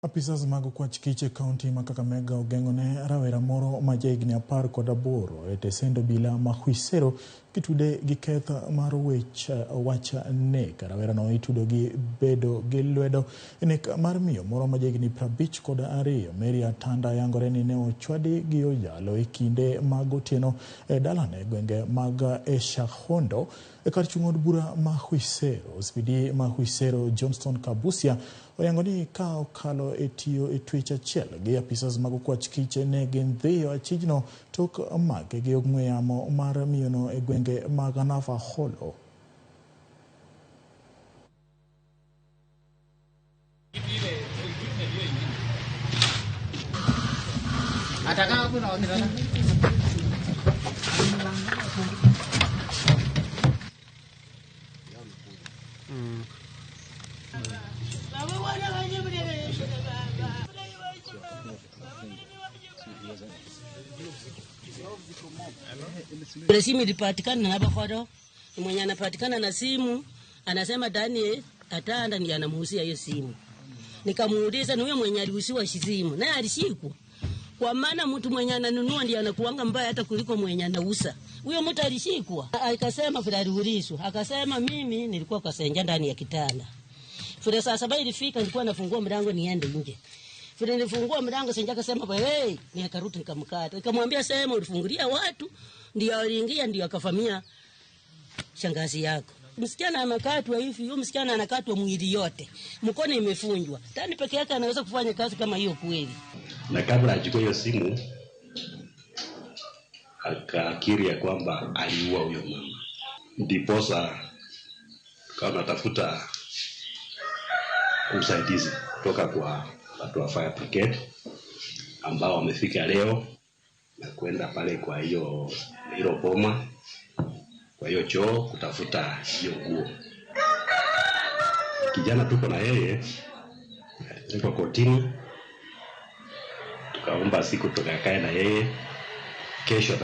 Apisas mag okwach kich e kaunti ma Kakamega ogeng'o ne rawera moro ma jahigni 18 e tesend obila ma Khwisero kitude gi keth mar wach nek. Rawerano itudo gi bedo gi lwedo e nek mar miyo moro ma jahigni 52 Mary Atanda yangore ni ne ochwadi gi ojalo e kinde mag otieno e dalane gwenge mag Eshahondo e kar chung' od bura ma Khwisero. OCPD ma Khwisero Johnston Kabusia oyango ni ka okalo e tiyo e twech achiel gi apisas mag okwach kich ne gindhiyo achijno tok make gi ong'we yamo mar miyono e gwenge mag Navaholo. Ile simu ilipatikana na Navakholo, mwenye anapatikana na simu anasema Daniel Atanda ndiye anamuuzia hiyo simu. Nikamuuliza ni huyo mwenye aliuziwa simu, naye alishikwa. Kwa maana mtu mwenye ananunua ndiye anakuanga mbaya hata kuliko mwenye anauza. Huyo mtu alishikwa. Akasema vile aliulizwa, akasema mimi nilikuwa kwa senja ndani ya kitanda. Vile saa 7 ilifika nilikuwa nafungua mlango niende nje. Vile nilifungua mlango senja akasema hey, nikarudi nikamkata. Nikamwambia sema ulifungulia watu ndio aliingia ndio akafamia shangazi yako. Msichana anakatwa hivi, huyo msichana anakatwa mwili yote. Mkono imefunjwa. Tani peke yake anaweza kufanya kazi kama hiyo kweli? Na kabla achukue hiyo simu akakiri ya kwamba aliua huyo mama. Ndiposa tukawa tunatafuta usaidizi kutoka kwa watu wa fire brigade ambao wamefika leo na kwenda pale kwa hiyo hilo boma, kwa hiyo choo kutafuta hiyo nguo. Kijana tuko na yeye alipelekwa kotini, tukaomba siku tukakae na yeye kesho.